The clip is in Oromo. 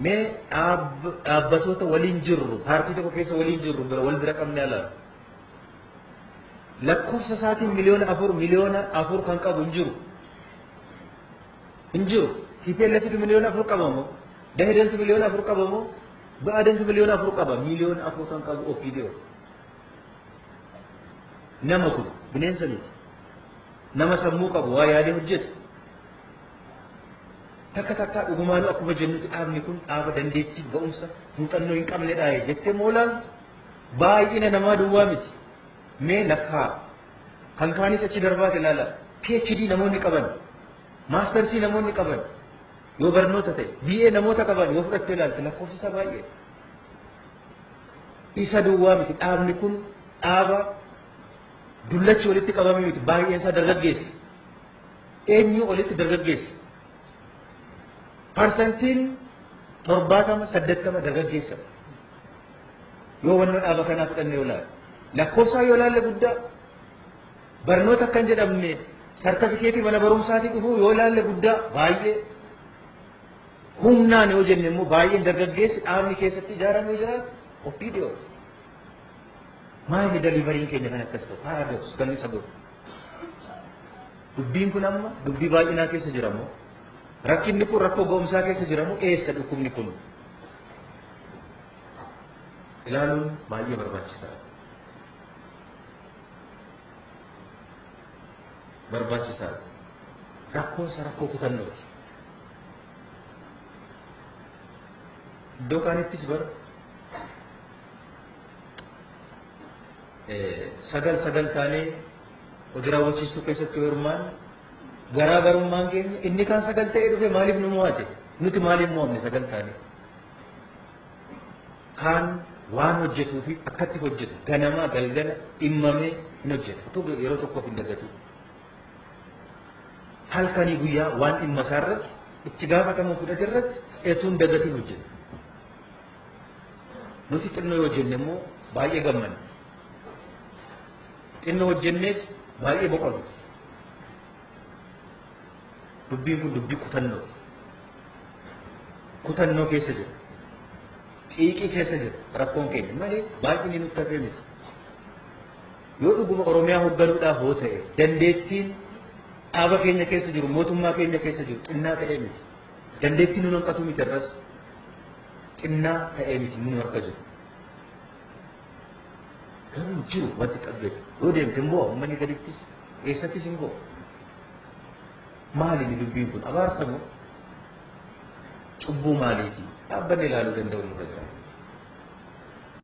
Mee dhaabbatoota waliin jirru, paartii tokko keessa waliin jirru bira wal bira qabnee ilaalu. Lakkoofsa isaatiin 4 miliyoona 4 kan qabu hin jiru. Hin jiru. TPLFtu 4 miliyoona qaba moo? Dahidantu 4 miliyoona qaba moo? Ba'aadantu 4 miliyoona qaba. 4 miliyoona kan qabu OPDO. Nama kun bineensa miti. Nama sammuu qabu waa yaadee hojjetu. Takka takkaa dhugumaanuu akkuma jennutti dhaabni kun dhaaba dandeettii ga'umsa muuxannoo hin qabnedha jettee moolaan baay'ina namaa duwwaa miti. Mee lakkaa kan kaanis achi darbaate ilaala. PhD namoonni qaban, maastarsii namoonni qaban, yoo barnoota ta'e, BA namoota qaban yoo fudhattee ilaalte lakkoofsi isaa baay'ee. Isa duwwaa miti, dhaabni kun dhaaba dullachi walitti qabame miti, baay'een isaa dargaggeessa. Eenyu olitti dargaggeessa? Parsantiin 70 80 dargaggeessa. Yoo wannoo dhaaba kanaa fudhannee yoo ilaalle. Lakkoofsaa yoo ilaalle guddaa. Barnoota akkan jedhamne sartifikeetii mana barumsaatii dhufuu yoo ilaalle guddaa baay'ee. Humnaan yoo jenne immoo baay'een dargaggeessi dhaabni keessatti ijaaramee jiraatu OPDO. Maali deliveryn keenya kan akkas ta'u? Paradox kan isa godhu. Dubbiin kun amma dubbii baay'inaa keessa jira moo? Rakkinni kun rakkoo ga'umsaa keessa jira moo? Eessa dhukkubni kun? Ilaaluun baay'ee barbaachisaadha. Barbaachisaadha. Rakkoonsa rakkoo kutannooti. Iddoo kaanittis bara sagal sagal taanee hojii raawwachiistuu keessatti yoo hirmaanne garaagarummaan keenya inni kaan sagal ta'ee dhufe maaliif nu mo'ate? Nuti maaliif mo'amne sagal taanee? Kaan waan hojjetuu fi akkatti hojjetu ganamaa galgala dhimmamee hin hojjetu. Utuu yeroo tokkoof hin dagatu. Halkanii guyyaa waan dhimma isaa irratti itti gaafatamuu fudhate irratti etuun dagatiin hojjeta. Nuti xinnoo yoo hojjenne immoo baay'ee gammanna. Xinnoo hojjenneet baay'ee boqonnu. Dubbiin kun dubbii kutannooti. Kutannoo keessa jira. Xiiqii keessa jira rakkoon keenya malee baay'inni nutti hafee miti. Yoo dhuguma Oromiyaa hoogganuudhaaf yoo ta'e dandeettiin dhaaba keenya keessa jiru, mootummaa keenya keessa jiru xinnaa ta'ee miti. Dandeettiin nu hanqatu miti, irras xinnaa ta'ee miti nu harka jiru. Garuu jiru wanti xabbeetu. Yoo deemte immoo uummanni gadittis eessattis hin go'u. Maali inni dubbiin kun, abaarsa moo cubbuu maaliiti? Dhaabbanni ilaaluu danda'u nurra jira.